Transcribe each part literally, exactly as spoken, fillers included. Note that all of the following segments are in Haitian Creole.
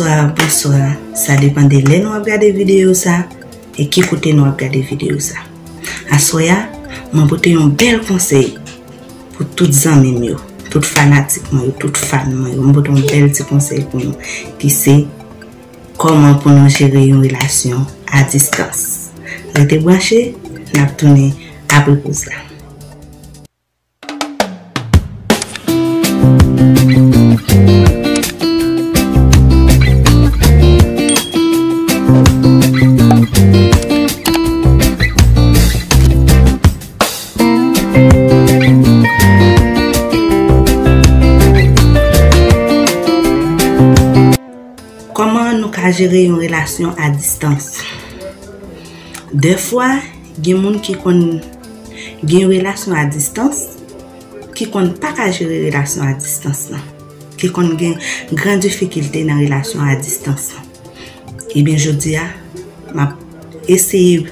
Bonswa, bonswa. Sa depann de lè nou ap gade videyo sa e ki kote nou ap gade videyo sa. Aswè a, mwen pote yon bèl konsèy pou tout zanmi m yo, tout fanatik mwen yo, tout fan mwen yo. Mwen pote yon bèl ti konsèy pou nou ki se kòman pou nou jere yon relasyon a distans. Rete branche, n ap tounen apre poz la. Kòman nou ka jere yon relasyon a distans? Dèfwa, gen moun ki konn gen relasyon a distans, ki konn pa ka jere relasyon a distans lan, ki konn gen gran difikilte nan relasyon a distans lan. Ebyen, jodi a, m ap eseye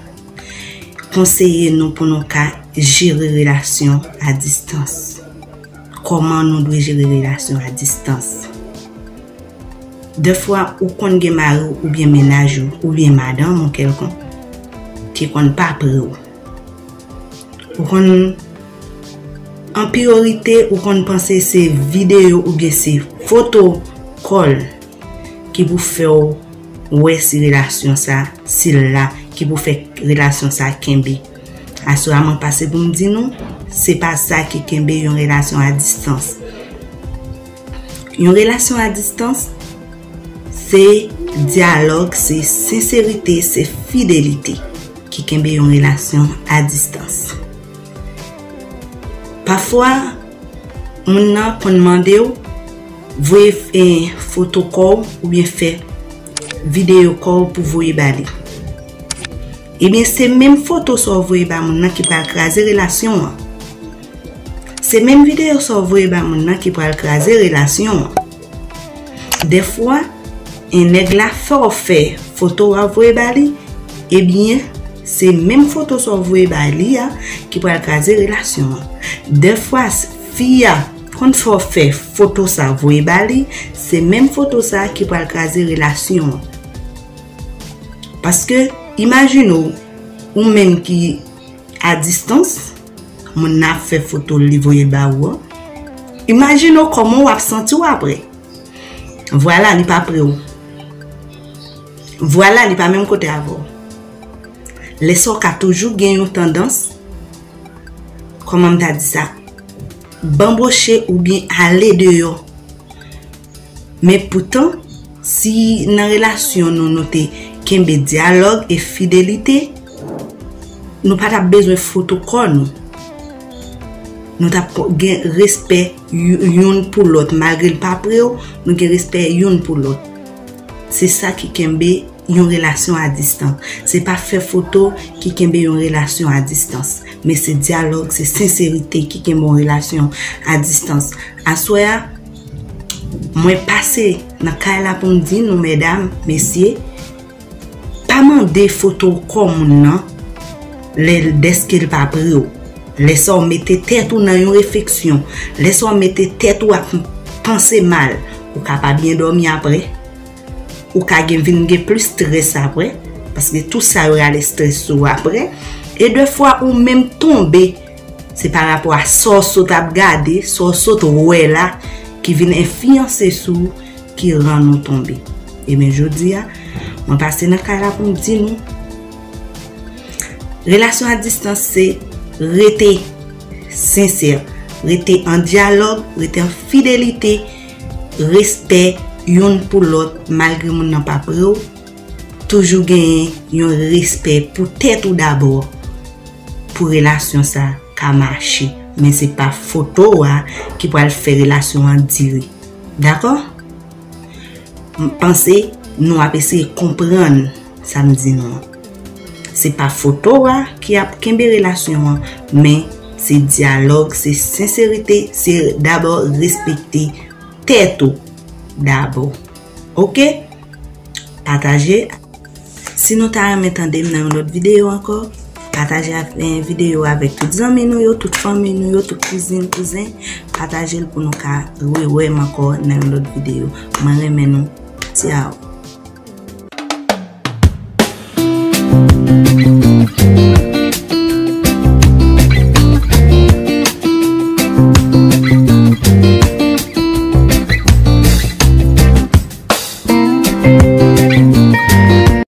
konseye nou pou nou ka jere relasyon a distans. Kòman nou dwe jere relasyon a distans? Dèfwa, ou konn gen mari w oubyen mennaj ou, oubyen madanm ou kèlkonk, ki konn pa pre w. Ou konn, an priyorite, ou konn panse se videyo oubyen se foto kò l ki pou fè w wè si relasyon sa, si l la, ki pou fè relasyon sa kenbe. Aswè a, mwen pase pou m di nou, se pa sa ki kenbe yon relasyon a distans. Yon relasyon a distans, se dyalòg, se senserite, se fidelite ki kenbe yon relasyon a distans. Pafwa, moun nan konn mande w voye, eh, foto kò w oubyen fè videyo kò w pou voye ba li. Ebyen, se menm foto sa w voye ba moun nan ki pral kraze relasyon an. Se menm videyo sa w voye ba moun nan ki pral kraze relasyon an. Dèfwa, en nèg la fè w fè foto w ap voye ba li, ebyen, se menm foto sa w voye ba li a ki pral kraze relasyon an. Dèfwa, s-, fi a konn fè w fè foto sa voye ba li, se menm foto sa ki pral kraze relasyon an. Paske, imajine w, ou menm ki a distans, moun nan ap fè foto l li voye ba ou an. Imajine w kòman w ap santi w apre. Vwala, li pa pre w. Vwala, li pa menm kote avè w. Lè sa w ka toujou gen yon tandans, kòman m ta di sa, banboche oubyen ale deyò. Men poutan, si nan relasyon nou, nou te kenbe dyalòg e fidelite, nou pa t ap bezwen foto kò nou. Nou t ap ko-, gen respè y-, youn pou lòt. Malgre l pa pre w, nou gen respè youn pou lòt. Se sa ki kenbe yon relasyon a distans. Se pa fè foto ki kenbe yon relasyon a distans, men se dyalòg, se senserite ki kenbe yon relasyon a distans. Aswè a, mwen pase nan kay la pou m di nou, medam, mesye, pa mande foto kò moun nan lè, dèske l pa pre w. Lè sa w mete tèt ou nan yon refleksyon, lè sa w mete tèt ou ap panse mal, ou ka pa byen dòmi apre. Ou ka gen, vin gen plis strès apre, paske tout sa yo rale strès sou ou apre. E dèfwa ou menm tonbe, se pa rapò a sa w sot ap gade, sa w sot wè la, ki vin enfliyanse sou ou, ki rann ou tonbe. Ebyen, jodi a, mwen pase nan kay la pou m di nou, relasyon a distans se rete sensè, rete an dyalòg, rete an fidelite, respè youn pou lòt, malgre moun nan pa pre w, toujou genyen yon respè pou tèt ou dabò pou relasyon sa ka mache. Men se pa foto a ki pral fè relasyon an dire. Dakò? M panse nou ap eseye konprann sa m di nou an. Se pa foto a ki ap kenbe relasyon an, men se dyalòg, se senserite, se dabò respekte tèt ou dabò. Oke? Pataje. Si nou ta renmen tande m nan yon lòt videyo ankò, pataje av-, eh, videyo avèk tout zanmi nou yo, tout fanmi nou yo, tout kouzin, kouzen. Pataje l pou nou ka rewè m ankò nan yon lòt videyo. Mwen renmen nou. Tchao.